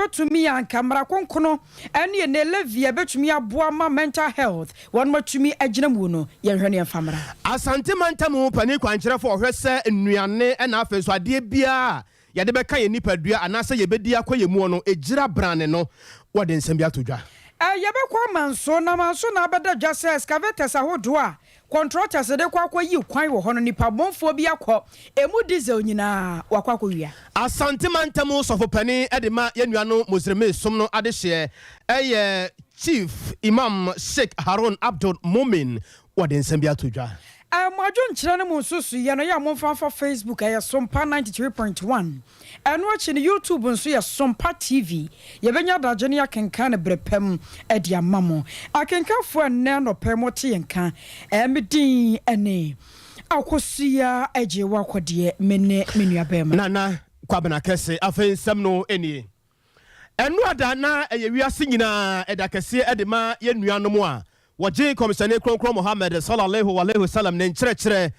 wɔbɛtumi a anka mmara kronkron ne ɛnɛ levy a ɛbɛtumi aboa ma mental health wɔnom atumi agyina mu no, yɛnhwɛ no yɛmfa mmra. Asante mantam panin kwankyerɛfoɔ ɔhwɛ sɛ nnuane na afei nso adeɛ biara a yɛde bɛka yɛn nipadua anaasɛ yɛbɛdi akɔ yɛn muo no ɛgyira brane no, wɔde nsɛm bi ato dwa. Yɛbɛkɔ Amanso na Amanso na abɛda dwa sɛ excavators ahodoɔ a kɔntrɔtɛs de kɔ akɔyi kwan wɔ hɔ no, nnipa bɔnfoɔ bi akɔ ɛmu diesel nyinaa wɔakɔ akɔwia. Asante mantam sɔfo panin de ma yɛn nuanom Muslimii som no adehyeɛ yɛ Chief Imam Sheik Harun Abdul Mumin, wɔde nsɛm bi ato dwa. Mo adwenkyerɛ ne mo nsusuiɛ no, yɛ a momfa mfa Facebook, ɛyɛ Sompa 93.1. Ɛno akyi no, YouTube nso yɛ Sompa TV. Yɛbɛnya adagye ne yɛakenkan no berɛ pa mu de ama mo. Akenkanfoɔ a ɛnnɛ anɔpa yi mote yɛn nka, me din ne Akosua Agyewa Kɔdeɛ, me ne me nuabarima. Nana Kwabena Kɛse. Afei nsɛm no nie. Ɛno ada na ɛyɛ wiase nyinaa ɛda kɛseɛ de ma yɛn nuanom a Wɔgyee Nkɔmhyɛne Kronkron Muhammad Salalehu Alaihi Wasallam ne nkyerɛkyerɛ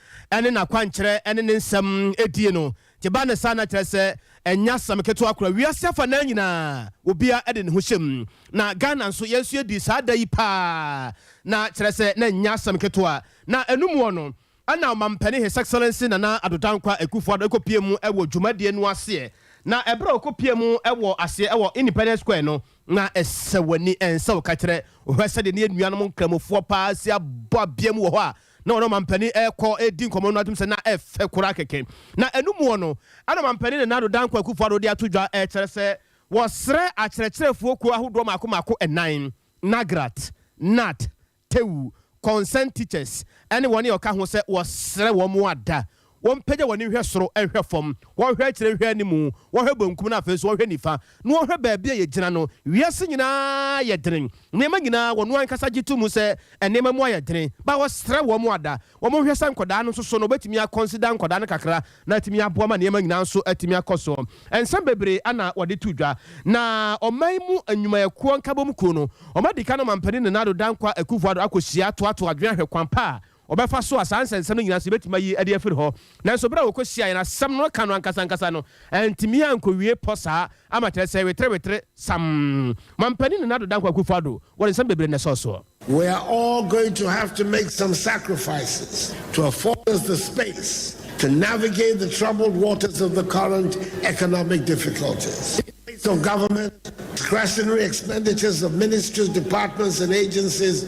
ne n'akwankyerɛ ne ne nsɛm die no. Nti ɛba no saa na kyerɛ sɛ ɛnyɛ asɛm ketewa koraa. Wiase afanaa nyinaa obiara de ne ho hyɛ mu. Na Ghana nso yɛn nso yɛdii saa da yi paa na kyerɛ sɛ na ɛnyɛ asɛm ketewa. Na ɛno muɔ no Ɛna Ɔmampanin His Excellency Nana Addo Dankwa Akuffo Addo kɔpie mu wɔ dwumadie no aseɛ. Na ɛberɛ a ɔkɔpie mu wɔ aseɛ wɔ Independence Square no, na ɛsɛ w'ani, ɛnsɛ wo kakyerɛ. Wohwɛ sɛdeɛ ne yɛn nuanom Nkramofoɔ paa si abɔ abea mu wɔ hɔ a, na wɔne Ɔmampanin rekɔ redi nkɔmmɔ no atom sɛ na ɛfɛ koraa kɛkɛ. Na ɛno muɔ no, ɛna Ɔmampanin Nana Addo Dankwa Akuffo Addo de ato dwa rekyerɛ sɛ wɔsrɛ akyerɛkyerɛfoɔ kuo ahodoɔ mmaako mmaako nnan, NAGRAT, NAT, Tewu, Concerned Teachers, ne wɔn a wɔka ho sɛ wɔsrɛ wɔn ada wɔmpagya wɔn ani nhwɛ soro nhwɛ fam, wɔnhwɛ akyire nhwɛ anim, wɔnhwɛ benkum na afei nso wɔnhwɛ nifa, na wɔnhwɛ baabi a yɛgyina no. Wiase nyinaa yɛ dene. Nneɛma nyinaa, wɔn ankasa gye to mu sɛ nneɛma mu ayɛ dene. But wɔsrɛ wɔn ada wɔnhwɛ sɛ nkwadaa no nso so no, wɔbɛtumi akɔnsida nkwadaa no kakra na atumi aboa ma nneɛma nyinaa nso atumi akɔ so. Nsɛm bebree na wɔde to dwa. Na ɔman mu nnwumayɛkuo nkabom kuo no, wɔadi kan Ɔmampanin Nana Addo Dankwa Akufo-Addo akɔhyia atoatoa adwene ahwɛ kwan pa a wɔbɛfa so a saa nsɛnsɛm no nyinaa nso yɛbɛtumi ayi de afiri hɔ. Nanso berɛ a wɔkɔhyiaeɛ no, asɛm no ka no ankasa ankasa no antumi ankɔwie pɔ saa ama kyerɛ sɛ weterewetere samm. Mampanin Nana Addo Dankwa Akufo-Addo, wɔde nsɛm bebree na ɛsɔɔ soɔ. We are all going to have to make some sacrifices to afford us the space to navigate the troubled waters of the current economic difficulties. Of government, discretionary expenditures of ministries, departments and agencies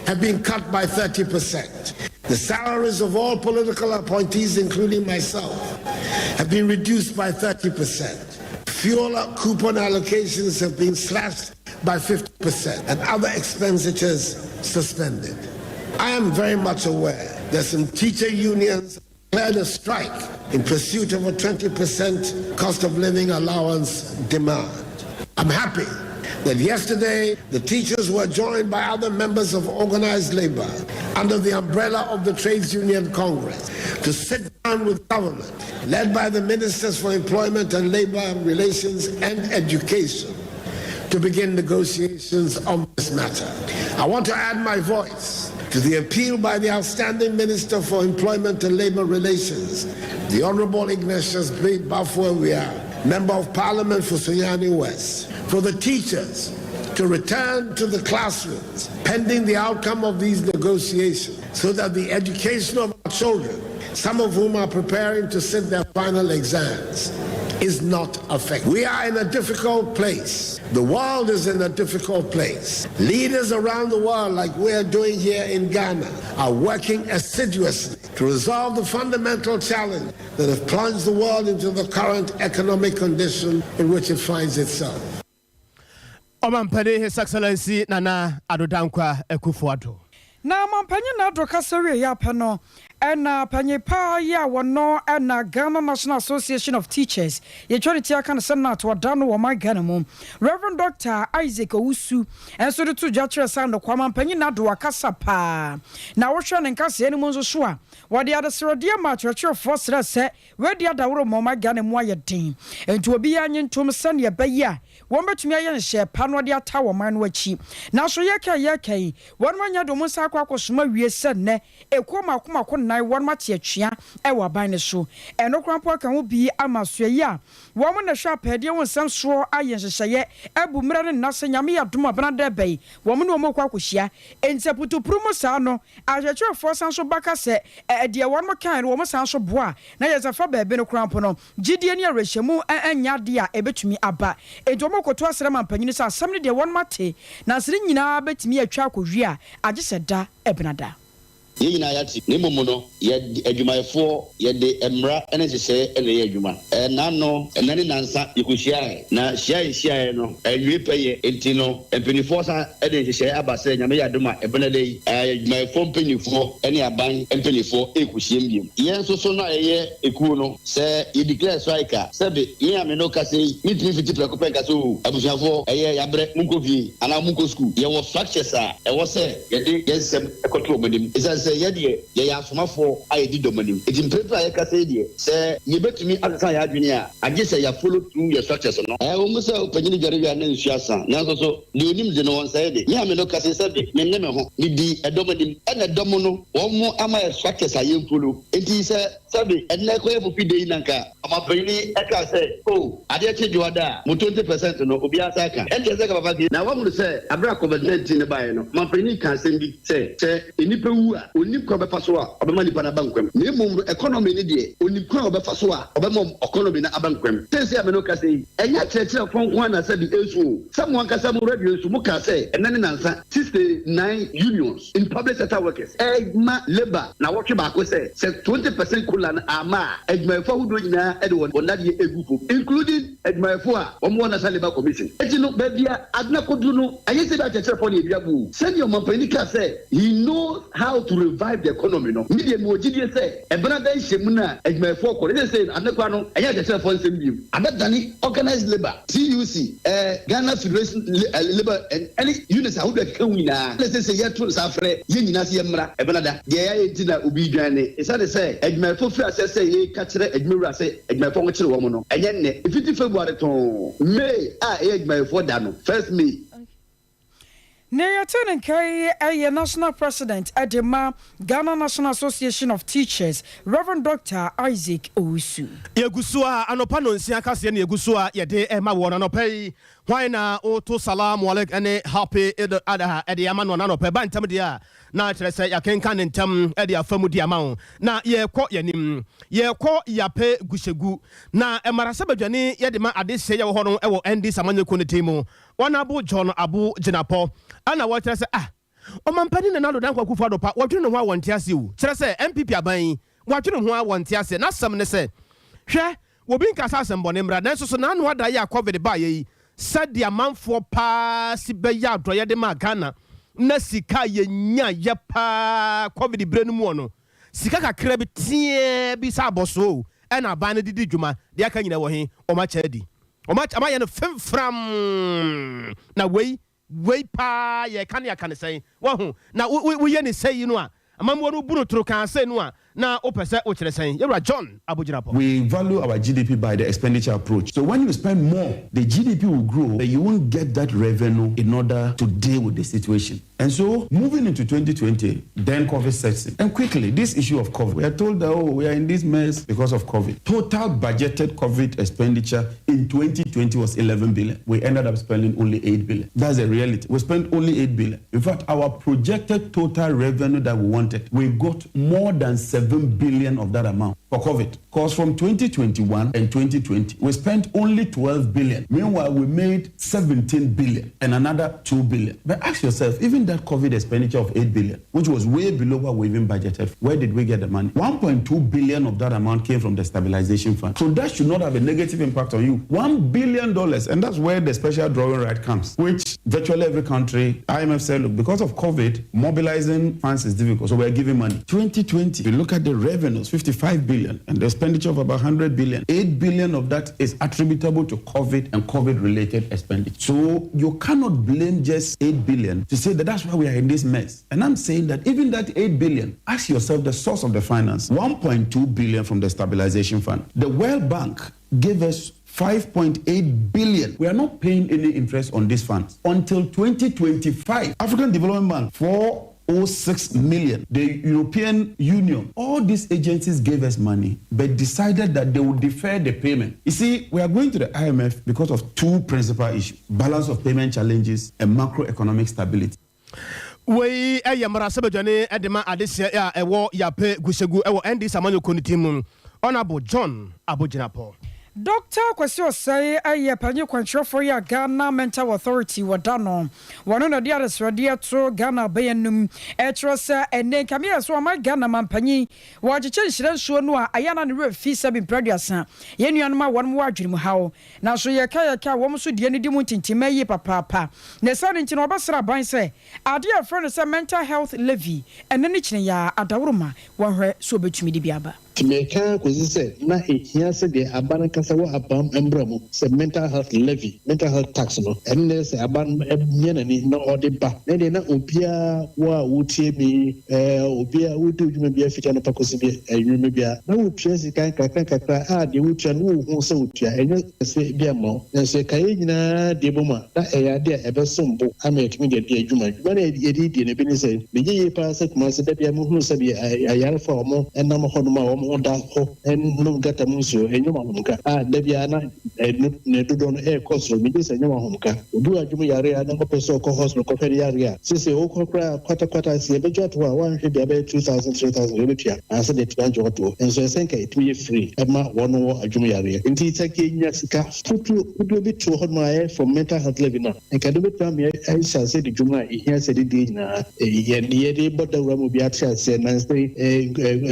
have been cut by 30%. The salaries of all political appointees, including myself, have been reduced by 30%. Fuel coupon allocations have been slashed by 50% and other expenditures suspended. I am very much aware that some teacher unions declared a strike in pursuit of a 20% cost of living allowance demand. I'm happy that yesterday the teachers were joined by other members of organized labor under the umbrella of the Trades Union Congress to sit down with government, led by the Ministers for Employment and Labor Relations and Education, to begin negotiations on this matter. I want to add my voice to the appeal by the outstanding Minister for Employment and Labor Relations, the Honorable Ignatius B. Baffour-Awuah, Member of Parliament for Sunyani West, for the teachers to return to the classrooms pending the outcome of these negotiations so that the education of our children, some of whom are preparing to sit their final exams, is not affected. We are in a difficult place. The world is in a difficult place. Leaders around the world, like we are doing here in Ghana, are working assiduously to resolve the fundamental challenge that have plunged the world into the current economic condition in which it finds itself. Ɔmampanin His Excellency Nana Addo Dankwa Akufo-Addo. Na Ɔmampanyin Addo kasa wieeɛ apɛ no, ɛna panyin paa yi a wɔno na Ghana National Association of Teachers, yɛtwa ne ti aka no sɛ NAT, wɔda no wɔ ɔman Ghana mu, Rev. Dɔkta Isaac Owusu nso de to dwa kyerɛ sɛ anokwa Ɔmampanyin Addo akasa paa. Na wohwɛ ne nkaseɛ no mu nso so a, wɔde adesrɛdeɛ ma akyerɛkyerɛfoɔ srɛ sɛ wɔadi adaworo ma ɔman Ghana mu ayɛ den. Enti obiara nye ntom sɛdeɛ ɛbɛyɛ a wɔbɛtumi ayɛ nhyehyɛɛ pa na wɔde ataa ɔman no akyi. Nanso yɛreka yi yɛreka yi, wɔnom anya de wɔn nsa. akɔ akɔsoma wie sɛ nnɛ ekuo mako mako nnan wɔnom ate atua wɔ aban no so. Ɛno koraa mpo aka ho bi ama asoɛeɛ a wɔn na ɛhwɛ apɛɛdeɛ ho nsɛm soɔ ayɛ nhyehyɛeɛ abu mmerɛ ne nna sɛ Nyame yɛ adom a benada ɛbɛ yi wɔn ne wɔn rekɔ akɔhyia. Enti aputupuru mu saa no akyerɛkyerɛfoɔ san so ba ka sɛ deɛ wɔnom kaeɛ no wɔn san so boa na yɛ sɛ fa baabi no koraa mpo no gyidie ne awerɛhyɛmu nyɛ adeɛ a ɛbɛtumi aba. Enti wɔrekɔto asrɛ ma mpanin sɛ asɛm no deɛ wɔnom ate nanso ne nyinaa bɛtumi atwa akɔwie a agye sɛ da Ɛbenada. Yɛn nyinaa yɛate, na mmom no, yɛn adwumayɛfoɔ, yɛde mmara ne nhyehyɛeɛ na ɛyɛ adwuma. Nnaano, nnɛ ne nnansa, yɛkɔhyiaeɛ, na hyia a yɛhyiaeɛ no, anwie pɛyɛ, enti no, mpanimfoɔ san de nhyehyɛeɛ aba sɛ Nyame yɛ adom a, Ɛbenada yi, adwumayɛfoɔ mpanimfoɔ ne aban mpanimfoɔ rekɔhyiam bio. Yɛn nso so no a yɛyɛ ekuo no, Sɛ yɛ declare strike a, sɛbe me a me ne wo kasa yi, mentumi mfiti prɛko pɛ nka sɛ oo, abusuafoɔ, ɛyɛ, yɛabrɛ, monkɔ fie anaa monkɔ sukuu. Yɛwɔ structures a ɛwɔ sɛ yɛde yɛn nsɛm kɔto wɔn anim. Ɛsiane sɛ yɛn deɛ, yɛyɛ asomafoɔ a yɛdi dɔm anim. Enti mprempren a yɛkasa yi deɛ, sɛ yɛbɛtumi asesa yɛn adwene a, agye sɛ yɛ follow through yɛn structures no. Ɛwɔ mu sɛ ɔpanyin dware wie a na nsuo asa, nanso so deɛ ɔnim de no ɔnsɛe de? Me a me ne wo kasa yi, sɛbe menne me ho, medi ɛdɔm anim, ɛna ɛdɔm no, wɔn ama yɛ structures a yɛn follow. Enti sɛ. Sɛbe ɛnnɛ kɔyɛ popi da yi na nka ɔmanpanyin yi kaa sɛ, Oh, adeɛ kye dwoada a, mo 20 percent no, obiara nsa aka. Ɛnteɛ sɛ nka papa ke. Na woahunu sɛ bere a Covid 19 no baeɛ no, ɔmanpanyin yi kaa asɛm bi sɛ, sɛ nnipa wu a, ɔnnim kwan a ɔbɛfa so a ɔbɛma nnipa no aba nkwa mu. Na mmom no, economy no deɛ, ɔnim kwan a ɔbɛfa so a ɔbɛma economy no aba nkwa mu. Seesei a me ne wo kasa yi, ɛnyɛ akyerɛkyerɛfoɔ nko ara na sɛbe ɛresu o. Sɛ mo ankasa mo radio nso, mokaa sɛ ɛnnɛ ne nnansa, 69 unions. In public sector workers rema labour nawɔtwe baako sɛ sɛ 20 percent cola no amma a, adwumayɛfo ahodoɔ nyinaa de wɔn nnadeɛ regu fam including adwumayɛfo a wɔn wɔ National Labour Commission. Enti no baabi a ade no akɔduru no ɛnyɛ sɛ ebia akyerɛkyerɛfoɔ na yɛdua bo o. Sɛdeɛ ɔmanpanin kaa sɛ he knows how to revive the economy no, me deɛ mewɔ gyidie sɛ ɛbena da nhyiamu no a adwumayɛfoɔ kɔ no, seesei no ade no koraa no ɛnyɛ akyerɛkyerɛfoɔ nsɛm bio. Abɛdane organised labour. TUC, Ghana Federation Labour ne units ahodoɔ a ɛkeka ho nyinaa na seesei yɛreto nsa afrɛ yɛn nyinaa sɛ yɛmmra Ɛbenada. Deɛ yɛayɛ nti na obi redwan ne esiane sɛ adwumayɛfoɔ firi aseɛ sɛ yɛreka kyerɛ adwumawura sɛ adwumayɛfoɔ ho kyere wɔn no, ɛnyɛ nnɛ. Ɛfiti February tɔnn, May a ɛyɛ adwumayɛfoɔ da no, first May. Nea yɛte ne nka yi yɛ National President de ma Ghana National Association of Teachers, Rev. Dɔkta Isaac Owusu. Yɛgu so a, anɔpa nonsia kaseɛ na yɛgu so a yɛde rema woɔ no anɔpa yi. Hwan na woto Salaam Alaikum ne Happy Eid Adha de ama no anɔpa yi? Ɛba ntɛm deɛ a, na kyerɛ sɛ yɛakenkan no ntɛm de afa mu de ama wo. Na yɛrekɔ yɛn anim. Yɛrekɔ Yapei Gushegu. Na mmarahyɛbadwani yɛde ma adehyeɛ yɛwɔ hɔ no wɔ NDC amanyɔkuo no din mu. Wɔn abo John Abu Jinapor ɛna wɔkyerɛ sɛ ah Ɔmanpanin Nana Addo Dankwa Akufo Addo pa wɔdwene ne ho a wɔnte aseɛ o. Kyerɛ sɛ NPP aban yi wɔadwene ho a wɔnte aseɛ. N'asɛm ne sɛ hwɛ obi nka sɛ asɛmbɔne mmra nanso so n'ano ada yi a Covid baeɛ yi sɛdeɛ amanfoɔ paa si bɛyɛ adɔeɛ de maa Ghana na sika a yɛnyaeɛ paa Covid berɛ no muɔ no sika kakra bi teaa bi sɛ abɔsoɔ o ɛna aban no de di dwuma deɛ aka nyina wɔ he wɔn akyɛ adi. Wɔayɛ no femfram. Na wei, wei paa yɛreka ne aka no sɛn? Wahu? Na wo, wo, woyɛ no sɛi no a, amammuo no wobu no toro kaa sei no a, na wopɛ sɛ wokyerɛ sɛn? Yɛwura John Abogyinapɔ. We value our GDP by the expenditure approach. So when you spend more, the GDP will grow, but you won't get that revenue in order to deal with the situation. And so, moving into 2020, then COVID sets in. And quickly, this issue of COVID, we are told that, oh, we are in this mess because of COVID. Total budgeted COVID expenditure in 2020 was 11 billion. We ended up spending only 8 billion. That's a reality. We spent only 8 billion. In fact, our projected total revenue that we wanted, we got more than 7 billion of that amount for COVID. Because from 2021 and 2020, we spent only 12 billion. Meanwhile, we made 17 billion and another 2 billion. But ask yourself, even that COVID expenditure of 8 billion, which was way below what we even budgeted, where did we get the money? 1.2 billion of that amount came from the stabilization fund. So that should not have a negative impact on you. $1 billion, and that's where the special drawing right comes, which virtually every country, IMF said, look, because of COVID, mobilizing funds is difficult, so we're giving money. 2020, you look at the revenues, 55 billion, and the expenditure of about 100 billion. 8 billion of that is attributable to COVID and COVID-related expenditure. So you cannot blame just 8 billion to say that that's why we are in this mess. And I'm saying that even that 8 billion, ask yourself the source of the finance. 1.2 billion from the stabilization fund. The World Bank gave us 5.8 billion. We are not paying any interest on these funds until 2025. African Development Bank, 4. 606 million. The European Union, all these agencies gave us money, but decided that they would defer the payment. You see, we are going to the IMF because of two principal issues: balance of payment challenges and macroeconomic stability. Wei ɛyɛ mmarahyɛbadwani de ma adehyeɛ a ɛwɔ Yapei Kusawgu ɛwɔ NDC amanyɔkuo no team mu, Honorable John Abu Jinapor. Dr Kwasi Osei yɛ panyin kwankyerɛfoɔ yi a Ghana Mental Authority wɔ da no wɔno na de adesrɛdeɛ to Ghana bɛyɛ num ɛkyerɛ sɛ ɛnɛ nkameɛ so ɔma Ghana mampanyin wɔakyekyɛ nhyerɛ nsuo no a ɛyɛ na ne werɛ fi sɛ bimprɛduasa yɛn nuanom a wɔnom wɔ adwene mu haw, nanso yɛka yɛka a wɔn nso deɛ no di mu ntintima yie papaapa, na ɛsiane nti na wɔbɛsrɛ aban sɛ adeɛ a yɛfrɛ no sɛ mental health levy ɛnɛ ne kyerɛ yɛ adaworoma wɔhwɛ sɛ wɔbɛtumi de bi aba. Meka kɔsi sɛ na ehia sɛ deɛ aba no kasa wɔ abam mbra mu sɛ mental health levy, mental health tax no, ɛno ne sɛ aba no nyɛ n'ani na ɔde ba na deɛ na obiara wɔ a wotie mi obiara wodi odwuma bi afita no pakosi bi ɛnwuma bi a na wotua sika nkakra nkakra a deɛ wotua no wohu sɛ wotua ɛnyɛ kɛse bi ama wo, nanso ɛka yɛ nyinaa deɛ bɔ mu a na ɛyɛ ade a ɛbɛsom bo ama yɛtumi de adi adwuma. Adwuma no yɛde die no bi ne sɛ megye yie paa sɛ Kumase da bia mohunu sɛ bi ayarefo a wɔn nam hɔnom a wɔn ho da hɔ nom gutter mu nsuo ɛnyɛ ahomka a da bia na ne dodoɔ no ɛrekɔ soro. Megye sɛ ɛnyɛ ahomka obi wɔ adwuma yare a na ɔpɛ sɛ ɔkɔ hospital kɔhwɛ no yare a sese wokɔ koraa kwatakwata sɛ yɛbɛgye ato hɔ a woanhwɛ bia bɛyɛ 2000, 3000 yɛbɛtua anaasɛ deɛ tumi agye ɔtoɔ, nso ɛsɛ nka ɛtumi yɛ free ɛma wɔn wɔ adwuma yareɛ. Nti sɛ kɛnya sika fotuo kodoɔ bi to hɔ nom a ɛyɛ from mental health levy no a nka de bɛtumi ama ahyɛ ase de dwuma a ɛhia sɛ de die nyinaa yɛde bɔ dawura mu bi ate aseɛ nansɛ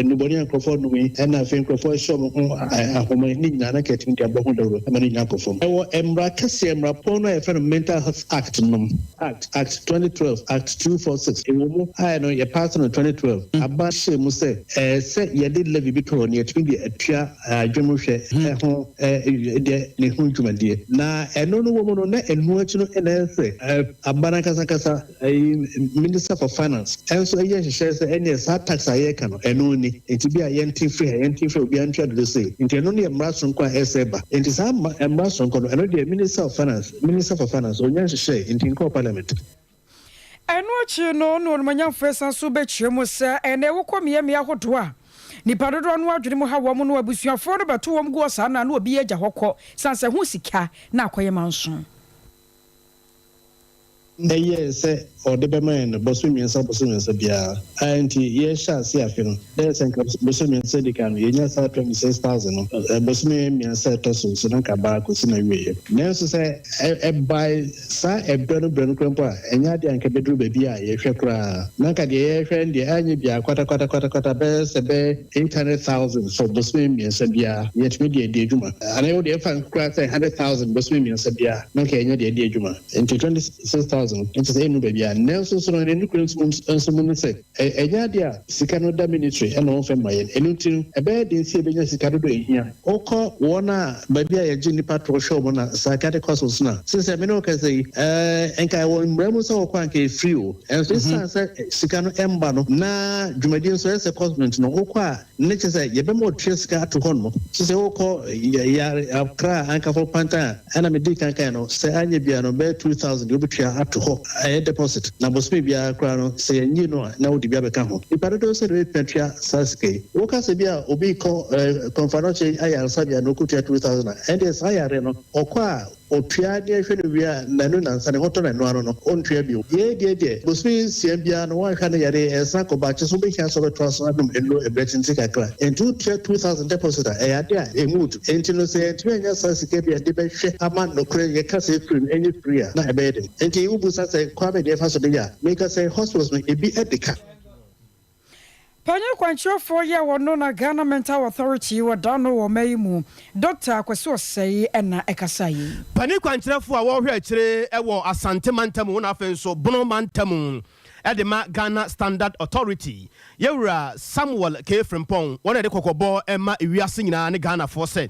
nnubɔne a nkurɔfoɔ nom yi ɛna afei nkurɔfoɔ ahyɛ ɔmo ho ahoma ne nyinaa na kɛtumi de abɔ ho dawuro ama ne nyinaa kɔ fam. Ɛwɔ mmara kɛseɛ, mmara pɔn no a yɛfrɛ no Mental Health Act nom, Act 2012, Act 246 ɛwɔ mu a no yɛ pass no 2012. Aba hyɛ mu sɛ sɛ yɛde levy bi to hɔ no yɛtumi de atua adwemhwɛ ɛho deɛ ne ho dwumadie, na ɛno no wɔ mu no na ɛno akyi no ɛna ɛsɛ aba no ankasakasa Minister for Finance ɛnso ɛyɛ nhyehyɛ sɛ ɛneɛ saa tax a yɛreka no ɛno ni, nti bi a yɛnte firi ha, yɛnte firi obiara ntua dodo sei. Nti ɛno no yɛ mmara sononko a ɛsɛ ba. Nti saa mmara sononko no ɛno deɛ Minister for Finance ɔnya nhyehyɛ nti nkɔɔ Parliament. Ɛno akyi no na onumanyamfoɔ san so bɛkyerɛ mu sɛ ɛnɛ wokɔ mmeammea ahodoɔ a nipa dodoɔ no adwene mu ha wɔn no, abusuafoɔ no bɛto wɔn gu hɔ saa na obi agya hɔ kɔ san sɛ ho sika na akɔyɛ manso. Ɛyɛ sɛ ɔde bɛma yɛn no bɔso 3, bɔso 3 biara a nti yɛhyɛ ase afe no dɛ sɛ nka bɔso 3 di kan no yɛnya saa 26,000 no, bɔso 3 ɛtɔ so nso na nka baa kɔsi na wieɛ. Nanso sɛ ɛbae saa ɛberɛ no berɛ no kora mpo a ɛnyɛ adeɛ a nka bɛduru baabi a yɛhwɛ koraa na nka deɛ yɛhwɛ no deɛ anyɛ biara kwatakwatakwatakwata bɛyɛ sɛ bɛyɛ 800,000 for bɔso 3 biara yɛtumi deɛ adi adwuma, anaa yɛwɔ deɛ ɛfa koraa sɛ 100,000 bɔso 3 biara na nka yɛnyɛ deɛ adi adwuma. Nti 26,000 nti sɛ ɛnu baabi a, nanso so no ne nukuri nso mu no sɛ ɛnyɛ adeɛ a sika no da ministry ɛna wɔn fɛ ma yɛn. Ɛnu nti no ɛbɛyɛ den sɛ ebɛnya sika dodo ehia. Wokɔ wɔn a baabi a yɛgye nipa to hwɛ wɔn na psychiatric hospitals na sisɛ mene wo kasa yi nka ɛwɔ mmara mu sɛ wɔkɔ anka efiri o, ɛnso esan sɛ sika no ɛmba no na dwumadie nso ɛsɛ kɔsment no wokɔ a ne kyɛ sɛ yɛbɛma ɔtua sika ato hɔ no sisɛ wokɔ yare Akra ankafo pantan a ɛna medi kankan no sɛ anyɛ bia no bɛyɛ 2000 wobɛtua ato hɔ ɛyɛ deposit, na bosome biara koraa no sɛ yɛnyi no a na wode bi abɛka ho. Nipa dodoɔ sɛ de bɛtumi atua saa sika yi, woka sɛ bi a obi kɔ Komfo Anokye ayaresabea na ɔkɔtua 2000 a, ɛndeɛ saa yare no ɔkɔ a ɔtua ne ahwɛ no wie a nanu nansa ne ho tɔ n'ano ano no ɔntua bio. Yɛn deɛ bosome 6 biara no wɔanhwɛ no yare ɛsan kɔba akye so wobɛhia sɛ ɔbɛtoa so anom nnuro ɛberɛ tenten kakra. Nti wotua 2000 deposit a ɛyɛ ade a ɛmu odu. Nti no sɛ yɛntumi anya saa sika bi a de bɛhwɛ ama nokorɛ yɛka sɛ free no ɛnyɛ free a na ɛbɛyɛ den. Nti wobusa sɛ kwame deɛ ɛfa so de yɛ a, meka sɛ hospitals no ebi ɛde ka. Panyin kwankyerɛfoɔ yi a wɔno na Ghana Mental Authority wɔda no wɔ ɔma yi mu, Dr Kwasi Osei, ɛna ɛkasa yi. Panin kwankyerɛfoɔ a wɔrehwɛ akyire wɔ Asante mantam na afei nso Bono mantam ɛde ma Ghana Standard Authority, yɛwura Samuel K Frimpong, wɔn a yɛde kɔkɔbɔ ɛma ewiase nyinaa ne Ghanafoɔ sɛ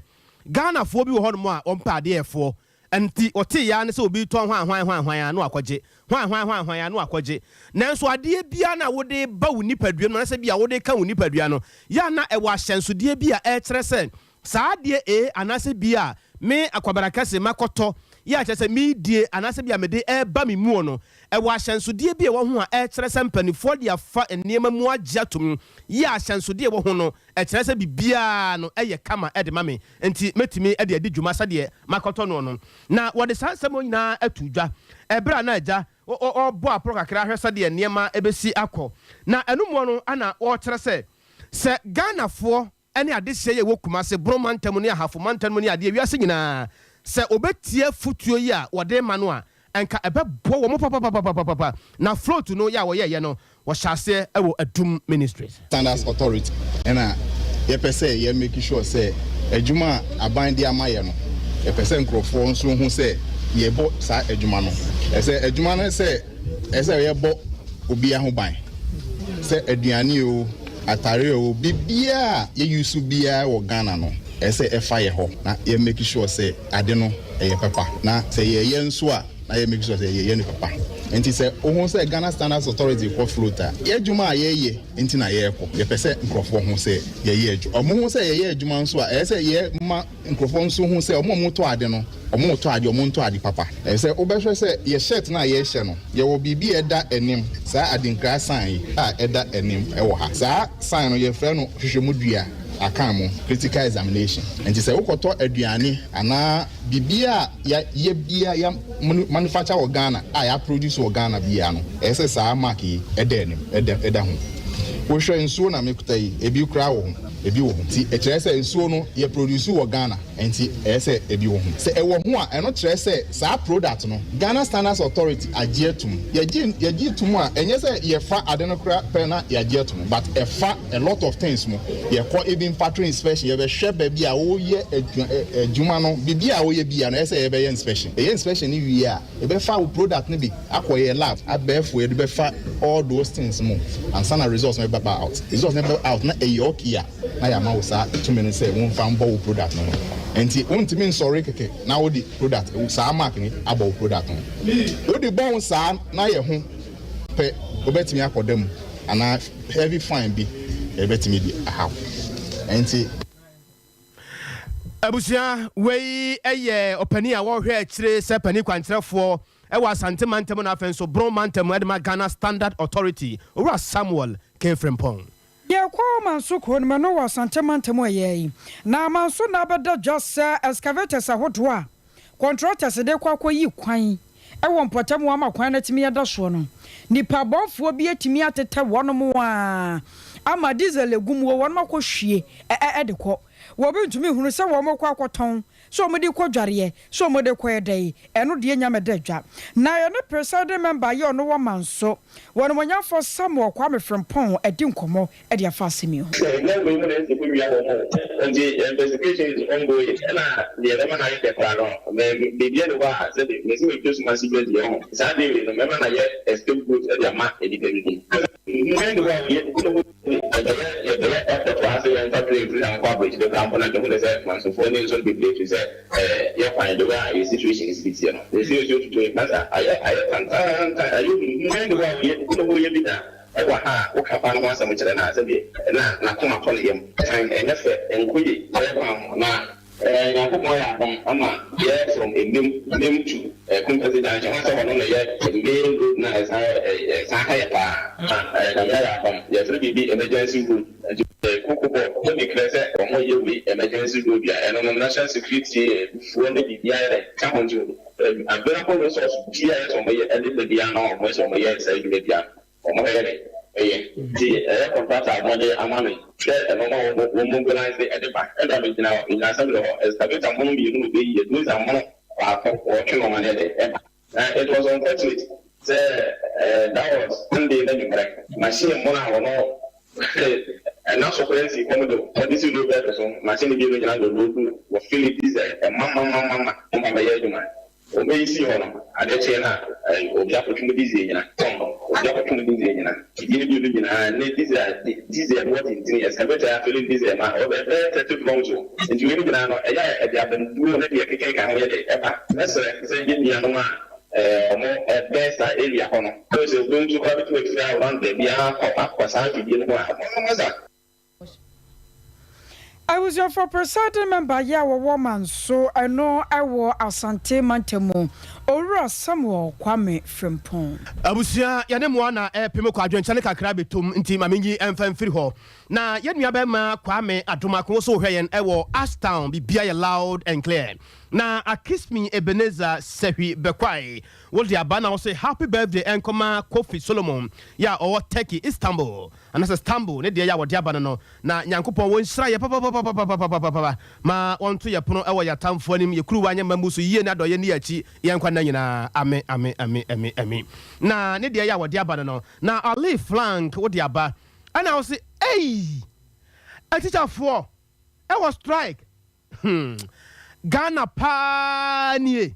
Ghanafoɔ bi wɔ hɔnom a wɔmpɛ adeɛfoɔ nti ɔte ya ne sɛ obi tɔn hwan hwan hwan hwan ano akɔgye hwan hwan hwan hwan ano akɔgye, nanso adeɛ bia na wode ba wo nipadua no anasɛ bi a wode ka wo nipadua no yɛ na ɛwɔ ahyɛnsodeɛ bi a ɛkyerɛ sɛ saa adeɛ A anaasɛ B a me akwabara kɛse makɔtɔ. Yɛ a kyerɛ sɛ meredie anaasɛ bi a mede reba me muo no, ɛwɔ ahyɛnsodeɛ bi a ɛwɔ ho a ɛkyerɛ sɛ mpaninfoɔ de afa nneɛma mu agye atom. Yɛ a ahyɛnsodeɛ a ɛwɔ ho no, ɛkyerɛ sɛ biribiara no yɛ kama de ma me, nti mɛtumi de adi dwuma sɛdeɛ makɔtɔ noɔ no. Na wɔde saa nsɛm nyinaa too dwa ɛberɛ a na agya ɔrebɔ aporɔ kakra ahwɛ sɛdeɛ nneɛma bɛsi akɔ. Na ɛno muo no na wɔrekyerɛ sɛ, sɛ Ghanafoɔ ne adehyeɛ yi a ɛwɔ Kumase, Bono mantam ne Ahafo mantam mu ne adeɛ wiase nyinaa, sɛ wɔbɛtie afotuo yi a wɔde rema no a, nka ɛbɛboa wɔn papapapapapa. Na float no yɛ a wɔyɛeɛ no, wɔhyɛ aseɛ wɔ Adum Ministries. Standards Authority ɛna yɛpɛ sɛ yɛ make sure sɛ adwuma a aban de ama yɛ no yɛpɛ sɛ nkorɔfoɔ nso hu sɛ yɛbɔ saa adwuma no. Ɛsɛ adwuma no sɛ Ɛsɛ sɛ yɛbɔ obiara ho ban, sɛ aduane oo, atare oo, biribiara a yɛ use biara wɔ Ghana no, ɛsɛ sɛ ɛfa yɛ hɔ na yɛ make sure sɛ ade no ɛyɛ papa. Na sɛ yɛyɛ nso a, na yɛ make sure sɛ yɛyɛ no papa. Nti sɛ wohu sɛ Ghana Standards Authority kɔ float a, yɛ adwuma a yɛyɛ nti na yɛrekɔ. Yɛpɛ sɛ nkurɔfoɔ hu sɛ yɛyɛ adwuma. Wɔhu sɛ yɛyɛ adwuma nso a, ɛsɛ sɛ yɛma Nkurɔfoɔ nso hu sɛ wɔn a wɔtɔ ade no, wɔretɔ adeɛ, wɔntɔ ade papa. Ɛsɛ sɛ wobɛhwɛ sɛ yɛ shirt no a yɛrehyɛ no, yɛwɔ biribi a ɛda anim, saa adinkra sign yi a ɛda anim wɔ ha. Saa sign no yɛfrɛ no hwehwɛmudua, Akan mu, critical examination. Nti sɛ wokɔtɔ aduane anaa biribiara a yɛayɛ biara, yɛ manufacture wɔ Ghana a yɛaproduce wɔ Ghana biara no, ɛsɛ sɛ saa mark yi da anim, ɛda ho. Wohwɛ nsuo na mekuta yi, ebi koraa wɔ ho. Ebi wɔ ho. Nti ɛkyerɛ sɛ nsuo no yɛ produce wɔ Ghana nti ɛyɛ sɛ ebi wɔ ho. Sɛ ɛwɔ ho a ɛno kyerɛ sɛ saa product no Ghana Standards Authority agye atum. Yɛgye yɛgye tum a ɛnyɛ sɛ yɛfa ade no koraa pɛ na yɛagye atum but ɛfa a lot of things mu. Yɛkɔ even factory inspection yɛbɛhwɛ baabi a woyɛ adwuma no biribi a woyɛ biara no ɛyɛ sɛ yɛbɛyɛ inspection. Yɛyɛ inspection no wie a Yɛbɛfa wo product no bi akɔ yɛ lab abɛɛfo yɛde bɛfa all those things mu ansa na results no bɛba out. Results no bɛba out na ɛyɛ okay a na yɛama wo saa tumi no sɛ womfa mbɔ wo product no ho. Nti wontumi nsɔre kɛkɛ na wode product saa mark no abɔ wo product ho. Wode bɔ ho saa na yɛ ho pɛ wobɛtumi akɔda mu anaa heavy fine bi yɛbɛtumi de ahaw. Nti. Abusua, wei yɛ ɔpanin a wɔhwɛ akyire sɛ panin kwankyerɛfoɔ wɔ Asante mantam na afei nso Brong mantam de ma Ghana Standard Authority, Owura Samuel K. Frimpong. Yɛkɔ Manso kuro no mu, ɛno wɔ Asante mantam ɛyɛ yi, na Manso na abɛda dwa sɛ excavators ahodoɔ a kɔntrɔtɛs de rekɔ akɔyi kwan wɔ mpɔtam hɔ ama kwan no atumi ada soɔ no, nnipa bɔnfoɔ bi atumi atetɛ wɔnom ara ama diesel agu mu, wɔnom akɔhwie de kɔ. Wɔbi ntumi nhunu sɛ wɔn rekɔ akɔtɔn, sɛ wɔn de rekɔ dwareɛ, sɛ wɔn de rekɔyɛ dɛn, ɛno deɛ nya mɛda dwa. Na yɛne presiding member yɛ ɔno wɔ Manso, wɔ Animuonyamfoɔ Samuel Kwame Frimpong adi nkɔmmɔ de afa asɛm yi ho. Sɛ ɛnyɛ wei mu na ɛsɛ kɔ wia wɔn o, nti investigation is ongoing ɛna deɛ ɛbɛma no ayɛ dɛ koraa no me biribiara nni hɔ a sɛbi mese metwa sum ase dwa deɛ ho saa deɛ wei no mɛma no ayɛ a scapegoat de ama nnipa bi. Biribiara nni hɔ a wɔyɛ nti na wɔn yɛbɛyɛ yɛbɛyɛ effort wɔ ha sɛ yɛmfa train mfiri ha nkɔ aburokyire koraa mpo na nka hu ne sɛ mansofoɔ ne nso no bebree firi sɛ ɛɛ yɛ kwan the way a yɛ situation si teɛ no yɛsi nsuo tutu yi masa ayɛ ayɛ tantaantan ayɛ hunuhunu. Biribiara nni hɔ a wɔyɛ nti na wɔyɛ bi da. Wɔ ha a, woka kwan no ho asɛm kyerɛ no a, sɛdeɛ na n'akoma tɔ ne yam. Tan, ɛnyɛ fɛ, ɛnkɔ yie, ɛyɛ kwan ho. Na Nyankopɔn ayɛ adom ama yɛ from Mim, Mim to Kumasi junction, wohu sɛ hɔ no na ɛyɛ main road no a ɛsan yɛ, ɛsan ha yɛ paa. Na Nyame ayɛ adom, yɛfrɛ biribi emergency road, nti Cocoa Board, wɔn declare sɛ wɔn yɛ wei emergency road a, ɛno no national security foɔ ne biribiara yɛ dɛn, ka ho nti available resource biara yɛ sɛ wɔn yɛ, ɛde da biara no wɔn yɛ sɛ wɔn yɛ saa adwuma biara no. Wɔn bɛyɛ dɛ ɛyɛ nti ɛyɛ contract a wɔde ama me hwɛ nnoɔma a wɔn mobilise de ba ɛna me gyina menya assembly hɔ excavator mono mmienu na ɔbɛyi yɛ dozer mono baako wɔtwe nnoɔma no yɛ dɛ ɛba na it was unfortunate sɛ that was Sunday n'anwummerɛ machine mono a wɔn ɛna so koraa nsi fam do wɔde si low bed so machine mmienu nyinaa na ɔloadu wɔ fill diesel ɛmamamamama wɔn ba bɛyɛ adwuma. Wɔbɛyi sii hɔ no, adeɛ kyeeɛ na obi akɔtwe mu diesel anyina. Tɔn no, obi akɔtwe mu diesel anyina. Fidie no mmienu nyinaa, ne diesel a diesel no wɔ tentene, excavator a afili diesel ma ɛbɛyɛ 30 drums o. Nti wei no nyinaa no, ɛyɛ a ɛde abambuo ne deɛ ɛkeka ho yɛ dɛ ɛba. Mɛsrɛ sɛ yɛn nuanom a wɔbɛn saa area hɔ no, sɛ obi nso koraa bɛtumi afiri around baabi akɔ akɔ saa fidie no ho a, wɔmmɔ sa. Abusuafoɔ Presiding Member yi a wɔwɔ Manso ɛno wɔ Asante mantam mu, Owura Samuel Kwame Frimpong. Abusua, yɛne moa na ɛrepem kɔ adwenkyɛ no kakra bɛtom nti ma menyi mfa mfiri hɔ. Na yɛn nua bɛrima Kwame Adomako wo so wohwɛ yɛn ɛwɔ Ashtown, bibia yɛ loud and clear. Na Akismi Ebenezer Sehwi Bekwai wo de aba na wo se happy birthday ɛnkɔma Kofi Solomon yɛ a ɔwɔ Turkey Istanbul anasɛ Stanbul ne deɛ yɛ a wɔde aba no no. Na Nyankopɔn wɔnhyira yɛ papapapapapapapapa ma wɔnto yɛ pono wɔ yɛ atamfoɔ anim, yɛ kuruwa nyɛ mma mmusu, yie ne adɔeɛ nni yɛ akyi yɛ nkwa nna nyinaa. Ame ame ame ami ami. Na ne deɛ yɛ a wɔde aba no no, na Ali Flank wode aba ɛna wo se ei atikyafoɔ ɛwɔ strike hmm Ghana paa nie.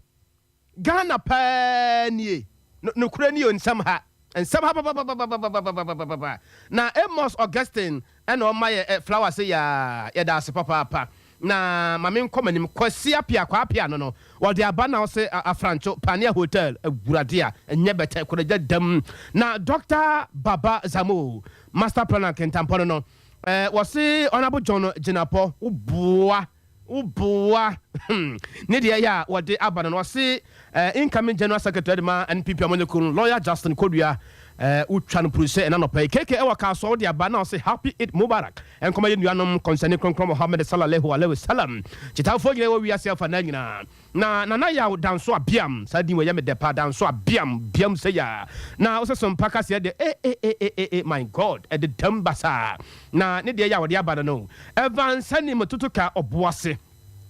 Ghana paa nie. No nokorɛ nie o nsɛm ha nsɛm ha papapapapapapapapapa na Amos Augustine ɛna ɔma yɛ ɛ flower se yaa yɛda ase papaapa na ma me nkɔ m'anim Kwasi Appiah Kwaa Appiah no no ɔde aba na ɔse Afrancho Pania Hotel awurade a ɛnyɛ bɛtɛ koragya dam na Doctor Baba Zamo Master Planner Kintampɔ no no ɛ wɔse Honourable John Jinapɔ wo boa Wo boa hmm ne deɛ ɛyɛ a wɔde aba no no ɔse eh, incoming general secretary de ma NPP amanyɔkuo no lawyer Justin Kodua eh, wotwa no puru sɛ ɛna nɔpa yi KK ɛwɔ Kasoa wode aba na ɔse happy Eid Mubarak nkɔma yɛ nuanom kɔnsɛne kronkron Muhammad sallallahu alaihi wasallam kyitaafoɔ nyinaa ɛwɔ wiase afa naa nyinaa na Nana Yaw Danso Abiam saa din wɔ yɛ me dɛ paa Danso Abiam biam sɛ yaa na wosɛ sompa kaseɛ deɛ eh eh eh eh eh eh my God ɛdedam basaa Na ne deɛ yɛ a ɔde aba no no, Evans anim toto ka ɔbo ase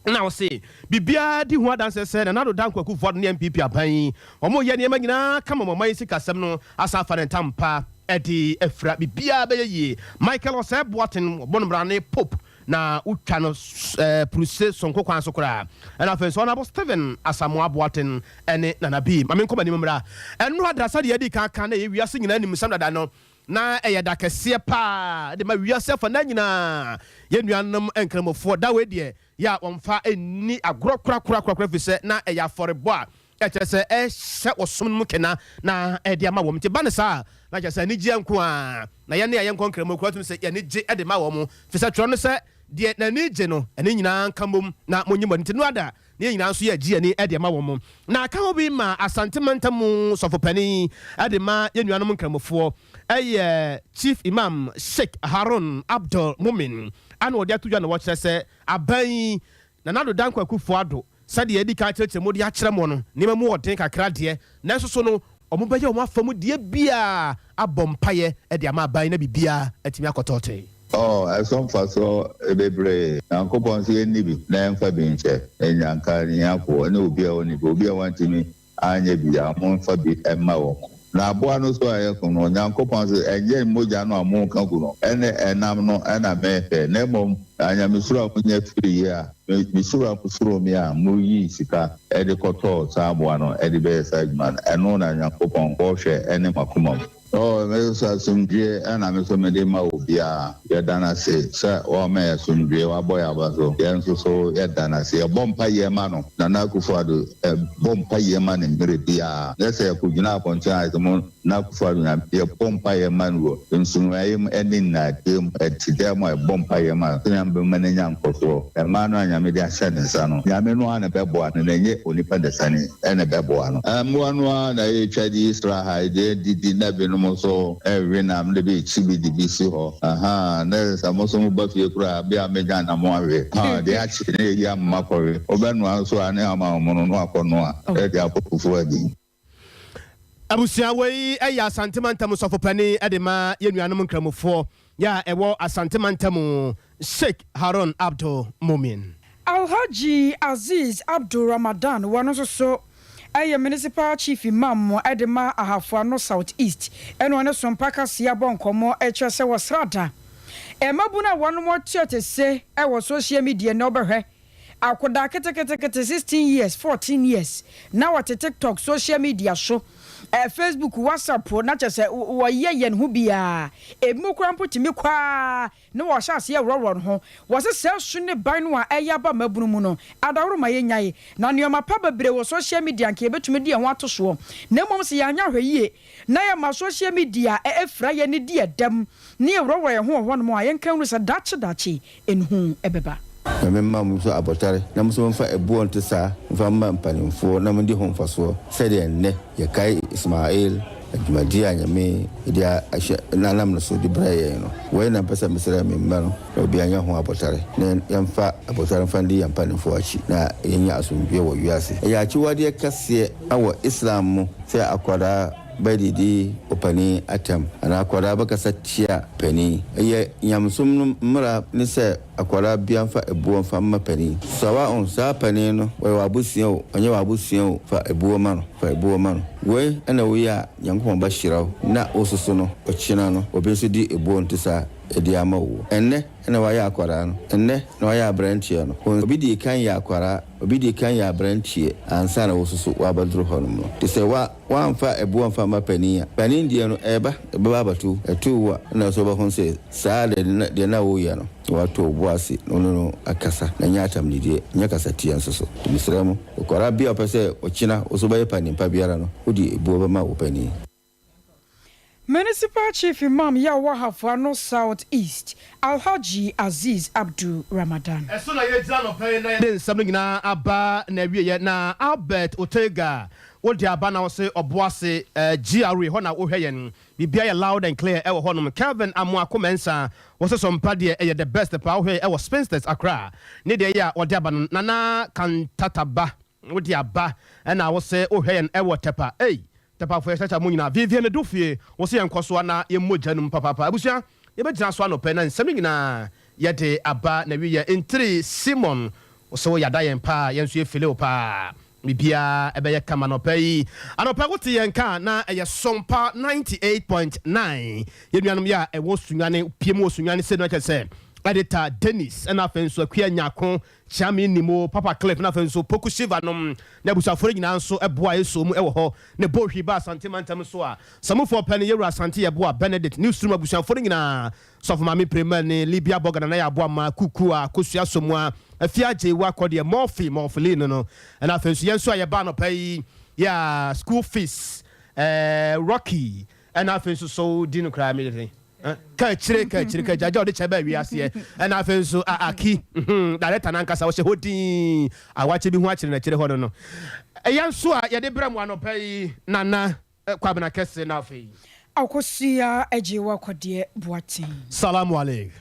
na ɔse biribiara di ho adanseɛ sɛ Nana Addo Dankwa Akufo-Addo ne NPP aban yi wɔn reyɛ nneɛma nyinaa kama ma ɔman yi sikasɛm no asan afa ne ntampa de afira biribiara bɛyɛ yie. Michael Osei Boateng wɔbɔ no mmara ne Pope na wotwa no puruse sonko kwan so koraa. Ɛna afei nso Honourable Stephen Asamoah Boateng ne Nana B. Ma menkɔ m'anim mmra. Ɛno adra sɛdeɛ yɛadi kan aka na ɛyɛ wiase nyinaa nim nsɛm dada no, Na ɛyɛ da kɛseɛ paa de ma wiase afanaa nyinaa. Yɛn nuanom Nkramofoɔ, da wei deɛ, yɛ a wɔmfa nni agorɔ korakorakorakora ɛfiri sɛ na ɛyɛ afɔrebɔ a ɛkyerɛ sɛ ɛrehyɛ ɔsom no mu kena na ɛde ama wɔn. Nti ba no saa a, na kyerɛ sɛ anigyeɛ nko ara na yɛne a yɛnkɔ Nkramo koraa tumi sɛ yɛn ani gye de ma wɔn, ɛfiri sɛ twerɛ no sɛ, Deɛ n'ani gye no, ɛne nyinaa nka mmom na monyi mo ani. Nti no ada Ne yɛn nyinaa nso yɛ gye yɛn ani de ma wɔn. Na aka ho bi ma Asante mantam mu sɔfopanin de ma yɛn nuanom Nkramofoɔ yɛ Chief Imam Sheik Harun Abdul Mumin a na ɔde ato dwa na wɔkyerɛ sɛ aban yi Nana Addo Dankwa Akufo Addo sɛdeɛ yɛadi kan akyerɛkyerɛ mu de akyerɛ mo no nneɛma mu ɔden kakra deɛ nanso so no wɔbɛyɛ wɔn afa mu deɛ biara abɔ mpaeɛ de ama aban yi na biribiara atumi akɔ tɔɔtee. Oh, ɛso mfasoɔ bebree. Nyankopɔn nso yɛnni bi na yɛmfa bi nkyɛ nnyanka, ahiafoɔ, ne obi a ɔnni bi, obi a wantumi anyɛ bi a, momfa bi mma wɔn. Na aboa no nso a yɛakum no, Onyankopɔn se, ɛnyɛ mogya no a moreka gu no ne ɛnam no na mehwɛ, na mmom anyamesuro a monya firiiɛ a, me suro a mosuroo me a moyii sika de kɔtɔɔ saa aboa no de bɛyɛɛ saa adwuma no, ɛno na Nyankopɔn hwɛ ne mo akoma mu. Oh, me nso asomdwie na me nso mede ma obiara. Yɛda no ase sɛ wama yɛn asomdwie, wabɔ yɛn aba so. Yɛn nso so yɛda no ase. Yɛbɔ mpaeɛ ma no. Nana Akufo-Addo, yɛbɔ mpaeɛ ma no mmerɛ biara. Nyɛ sɛ yɛkɔgyina abɔnten a yɛsɛ mo Nana Akufo-Addo Nyame, yɛbɔ mpaeɛ ma no wɔ nsunoeɛ mu ne nnadeɛ mu, ɛte dɛn mu a yɛbɔ mpaeɛ ma no sɛ Nyame bɛma no anya nkɔsoɔ. Mmaa no a Nyame de ahyɛ ne nsa no, Nyame no ara na ɛbɛboa no na ɛnyɛ onipa dasani. na ɛbɛboa no. Mmoa no ara na yɛtwa de yi sra ha, yɛde adidi na binom nso rewe nam de bi rekyi bi de bi si hɔ. Ahaa, na ɛsɛ sɛ mo nso moba fie koraa a, bia mɛnya na moawe. Haa, deɛ akye na yɛyi ama moakɔwe. Wobɛnoa nso a, ne ama wo mono na woakɔnoa de abɔ fufuo adi. Abusua wei yɛ Asante mantam sɔfo panin de ma yɛn nuanom Nkramofoɔ yɛ a ɛwɔ Asante mantam Sheik Harun Abdul Mumin. Alhaji Aziz Abdul Ramadan wɔno nso so yɛ Municipal Chief Imam de ma Ahafo Ano South East ɛna ɔne Sompa Kaseɛ abɔ nkɔmmɔ kyerɛ sɛ wɔ srada mmabunu a wɔnom ɔteɛte se wɔ social media nnɛ wobɛhwɛ. Akwadaa ketekete 16 years, 14 years na wɔte TikTok, social media so, Facebook, WhatsApp, na kyerɛ sɛ wɔyɛ yɛn ho biara. Ebinom koraa mpo tumi kɔ ara na wɔhyɛ aseɛ worɔworɔ no ho. Wɔse saa su ne ban no a ɛyɛ aba mmabunu mu no, adaworo ma yɛnyae. Na nneɛma pa bebree wɔ social media nka yɛbɛtumi de yɛn ho ato soɔ. Na mmom sɛ yɛanyɛ ahwɛyie na yɛma social media fira yɛn di yɛn dɛm ne yɛworɔworɔ yɛn ho wɔ hɔnom a, yɛnka nhunu sɛ daakye daakye nhu bɛba. Nyame mma mo nso abotare na mo nso momfa ɛboɔ nte saa mfa mma mpanimfoɔ na modi ho mfasoɔ sɛdeɛ nnɛ yɛkae Ismail dwumadie a Nyame de ahyɛ n'anam no so de brɛɛ yɛn no. Wei na mepɛ sɛ mesrɛ me mma no na obiara nya ho abotare na yɛmfa abotare mfa ndi yɛn mpanimfoɔ akyi na yɛnya asomdwoeɛ wɔ wiase. Ɛyɛ akyiwadeɛ kɛseɛ wɔ Islam mu sɛ akwadaa bɛdidi ɔpanin atɛm anaa akwadaa bɛkasa tia panin. Ɛyɛ nyamesom no mmara ne sɛ akwadaa biara mfa abuo mfa mma panin. Sawa'un, saa panin no, ɔyɛ w'abusua o, ɔnyɛ w'abusua o, fa abuo ma no, fa abuo ma no. Wei na woyɛ a, Nyankopɔn bɛhyira wo, na wo soso no, ɔkyena no, obi nso de abuo nte saa de ama wo. Ɛnnɛ na wayɛ akwadaa no, ɛnnɛ na wayɛ aberanteɛ no. Obi dii kan yɛ akwadaa, obi dii kan yɛ aberanteɛ ansa na wo soso woabɛduru hɔnom no. Te sɛ wa, woamfa abuo amfa amma panin a, panin deɛ no, ɛreba, ɛbɛba abɛto wo. Ɛtoo wo a, ɛna nso wobɛhunu sɛ saa deɛ, deɛ na woreyɛ no, na woato wo bo ase na wo ne no akasa, na ɛnyɛ atamdidie, ɛnyɛ kasatia nso so. Nti mesrɛ mo, akwadaa biara a ɔpɛ sɛ ɔkyena wo nso wobɛyɛ panin pa biara no, wode abuo bɛma wo panin. Municipal Chief Imam yɛ ɔwɔ Ahafo Ano South East, Alhaji Aziz Abdu Ramadan. Ɛso na yɛgyina anɔpa yi na yɛde nsɛm no nyinaa aba n'awieɛ. Na Albert Ortega, wode aba na wose Ɔboase GRA hɔ na wohwɛ yɛn. Biribiara yɛ loud and clear ɛwɔ hɔnom. Kelvin Amoako Mensah, wose Sompa deɛ ɛyɛ the best paa, wohwɛ yɛn ɛwɔ Spinsters Accra. Ne deɛ yɛ a ɔde aba no, Nana Kantataba, wode aba ɛna wose wohwɛ yɛn ɛwɔ Tɛpa. Ei! Tɛpafo yɛkyerɛkyerɛ mo nyinaa. Vivian Edufie, wo se yɛnkɔ so ana yɛmmɔ gya no mu papaapa. Abusua, yɛbɛgyina so anɔpa yi na nsɛm no nyinaa yɛde aba n'awieɛ. Ntiri Simon, wo se wo yada yɛn paa, yɛn nso yɛ fili wo paa. Biribiara ɛbɛyɛ kama anɔpa yi. Anɔpa yi wote yɛn nka a na ɛyɛ Sompa 98.9. Yɛn nuanom yɛ a ɛwɔ Sunyani, pie mu wɔ Sunyani sei no na kyerɛ sɛ Editor Dennis ɛna afei nso Akua Nyarko Kyame Nimo, Papa Cliff na afei nso Poku Shiva nom ne abusuafoɔ no nyinaa nso boa yɛ mu wɔ hɔ. Ne bɔ hwi ba Asante mantam nso a, Samufoɔ pɛ ne Yɛwura Asante Yɛboa, Benedict, ne Srum abusuafoɔ no nyinaa, Sɔfo Maame Prema ne Libya Bɔga Nana Yɛaboa Ma, Kuku a, Kosua Somoa, Afia Agyei Wakɔ deɛ Murphy, Murphyline no, ɛna afei nso yɛn nso a yɛba anɔpa yi, yɛ a school fees, eh, Rocky, ɛna afei nso so di no koraa me de Ka akyire, ka akyire, ka akyire, agya ɔde kyɛ baa wiaseɛ. Ɛna afei nso Aki, mhm, director n'ankasa ɔhyɛ hɔ dinn, awakye bi ho akyere n'akyire hɔ no no. Ɛyɛ nso a yɛde brɛ mo anɔpa yi, Nana Kwabena Kɛse na afei. Akosua Agyewa Kɔdeɛ Boateng. Salamu Aleik.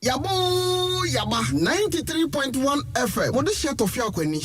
Yaboo yaba 93.1 FM mo de hyɛ tɔfe akwani.